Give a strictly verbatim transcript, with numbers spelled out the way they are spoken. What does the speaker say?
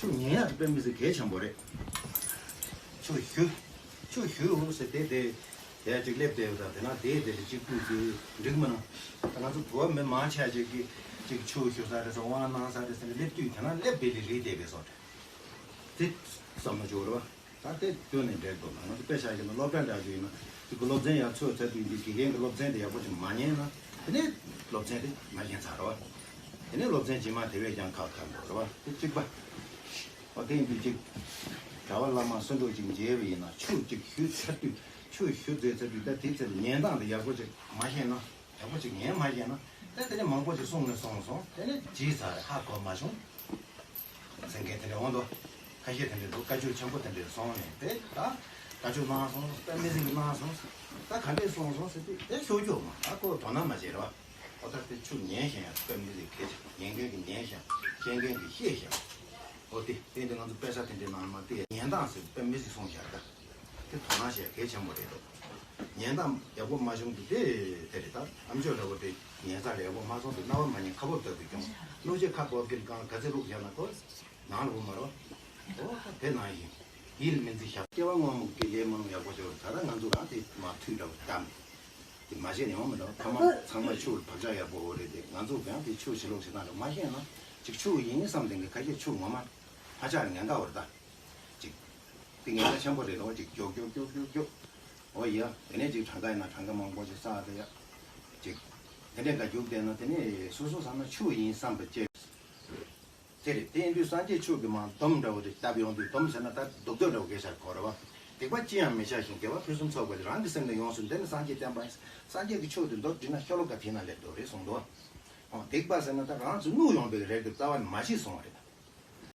ཆུ་ཉན་ཡག་དཔེ་མི་སྲིད་གལ་ཆེན་པོ་རེད། ཆུ་བཞུ། ཆུ་བཞུ་ཟེར་དེ་དེ། དེ་ཅིག་སླེབས་བསྡད་ཡོད་ད། དེ་ན་དེ་དེ་རེད། གཅིག་པུས་དེ་འགྲིག་མི་ན། ད་ང་ཚོ་བོད་མི་མང་ཆེ་ཅིག་གིས་ཅིག་ཆུ་བཞུ་ས་རེད་ཟེར། དབང་གནང་ས་རེད་ཟེར་ནས་སླེབས་དུས་དེ་ན་སླེབས་བེ་ལི་རེད་བསྡད་པའི་བཟོ་འདྲ། དེ་བསམ་བློ་འཇོག་རེད་བ། ད་དེ་བསྟུན་ནས་འགྲིག་འདུག་ང་ཚོ་དཔེ་ཆ་ཞིག་ན་སློབ་གྲྭ་འདྲ་ཞིག་ཡིན་ན། ཅིག་གི་སློབ་ཚན་ཡར་ཚུད་ཚར་དུས་འདི་དགེ་རྒན་གྱི་སློབ་ཚན་དེ་ཡག་པོ་ཅིག་མ་ཉན་ན། དེ་ནས་སློབ་ཚན་དེ་མ་ཤེས་ཚར་རེད་བ། དེ་ནས་སློབ་ཚན་རྗེས་མ་དེ་བས་ཀྱང་ཁག་ཁག་འགྲོ་རེད་བ། དེ་གཅིག་པ། ཨོ་དེ་ཡིན་དུས་ཅིག་གྲྭ་པ་བླ་མ་སུ་འདྲ་ཅིག་མཇལ་བ་ཡིན་ན། ཆུ་ཅིག་བཞུ་ཚར་དུས། ཆུ་བཞུ་ཚར་ཚར་དུས་ད་དེ་ཚར་ཉན་སྟངས་དེ་ཡག་པོ་ཅིག་མ་ཤེས་ན། ཡག་པོ་ཅིག་ཉན་མ་ཤེས་ན། ད་དེ་ནས་མང་པོ་ཅིག་གསུངས་ནས་སོང་སོང་། དེ་ནས་ཇི་ལྟར་ཧ་གོ་མ་བྱུང་། ཟེར་མཁན་དེ་འདྲ་འོང་དོ། ཁ་ཤས་དེ་འདྲ་འདུག་བཀའ་ཆོས་ཆེན་པོ་དེ་འདྲ་སོང་ནས་དེ་ད་བཀའ་ཆོས་གནང་སོང་། དཔེ་མི་སྲིད་གནང་སོང་། ད་ག་འདྲས་སོང་སོང་ཟེར་དུས་དེ་ཤོད་རྒྱུ་མ། ད་ཁོ་དོ་སྣང་མ་བྱེད་རེད་བ། ཨོ་ད་དེ་ཆུ་ཉན་ཤེས་ཡག་དཔེ་མི་སྲིད་གལ་ཆེ། ཉན་མཁན་གྱིས་ཉན་ཤེས། ཤེས་མཁན་གྱིས་ཤེས་ཤེས། ཨོ་དེ་དེ་འདྲ་ང་ཚོ་དཔེ་ཆ་དེ་འདྲ་ནང་མ་དེ་ཉན་སྟངས་ཟེར་དཔེ་མི་སྲིད་སོང་ཤག་ད། དེ་དོ་སྣང་བྱེད་གལ་ཆེན་པོ་རེད་འདུག་ཉན་སྟངས་ཡག་པོ་མ་བྱུང་དུས་དེ་དེ་རེད། ད་ཨམ་ཅོག་འདྲ་པོ་དེ་ཉན་ས་ལ་ཡག་པོ་མ་སོང་དུས་རྣ་བ་མ་ཉན་ཁ་བོར་བཏབ་པའི་གྱོང་། བླུགས་རྗེས་ཁ་བོར་གིན་གང་ག་ཚེ་བླུགས་བཞག་ན་ཁོ་ནང་ལ་འོང་མ་རོ། ཨོ་དེ་ནང་བཞིན་ཡིད་མི་འཛིན་ཤག་སྐྱེ་བ་སྔོན་མ་གི་ལས་མང་ཡག་པོ་བྱོས། ད་ལྟ་ང་ཚོ་རང་དེ་མ་མཐུད་འདྲ་པོ་དེ་བཏང་དེ་མ་བྱས་ནས་ཡོང་མི་འདྲ་བ། ཕ་མ་ཚང་མ་ཆུ་ལ་བག་ཆགས་ཡག་པོ་འོ་རེད་དེ། ང་ཚོ་ཡང་དེ་ཆུ་ཕྱི་ལོགས་ཕྱི་ནང་ལ་མ་ཤེས་ན་ཅིག་ཆུ་ཡིན་བསམ་དེ་འདྲ། ཁ་ཤས་ཆུ་ངོ་མ་ཧ་ཅང་ཉེན་ཁ་འོ་རེད་ད། ཅིག་དེ་ཉེན་ཁ་ཆེན་པོ་རེད་འདུག་ཅིག་མགྱོགས་མགྱོགས་མགྱོགས་མགྱོགས་མགྱོགས། འོ་ཡ། དེ་ནས་ཅིག་གྲངས་ཀ་ཡིན་ན་གྲངས་ཀ་མང་པོ་ཞིག་བསགས་དེ་ཡ། ཅིག་དེ་འདྲས་འགའ་རྒྱུགས་བསྡད་ན་དེ་ནས་སོ་སོ་ཚང་མ་ཆུ་ཡིན་བསམ་པ་སྐྱེ། དེ་རེད། དེ་ཡིན་དུས་སངས་རྒྱས་ཆོས་ཀྱི་མ་སྡོམ་འདྲ་བོ་དེ་བཏབ་ཡོང་དུས། སྡོམ་ཟེར་ན་ད་སྡུག་སྡུག་འདྲ་བོ་གས་ཤར་གོ་རེད་བ། སྡིག་པ་ཅི་ཡང་མི་བྱ་ཞིང་། དགེ་བ་ཕུན་སུམ་ཚོགས་པ་ལས། རང་གི་སེམས་ནི་ཡོངས་སུ་འདྲེན་ནས། སངས་རྒྱས་བསྟན་པ་ཡིན། སངས་རྒྱས་ཀྱི་ཆོས་དེ་མདོར་དྲིལ་ན་ཤོ་ལོ་ཀ་དེ་ན་སླེབས་འགྲོ་རེད་གསུངས་འདུག་ཨོ་སྡིག་པ་ཟེར་ན་ད་རང་ཚོ་བསྣུབས་ཡོང་པའི་རེད་དེ་རྩ་བ་ནས་མ་ཤེས་སོང་བ་རེད།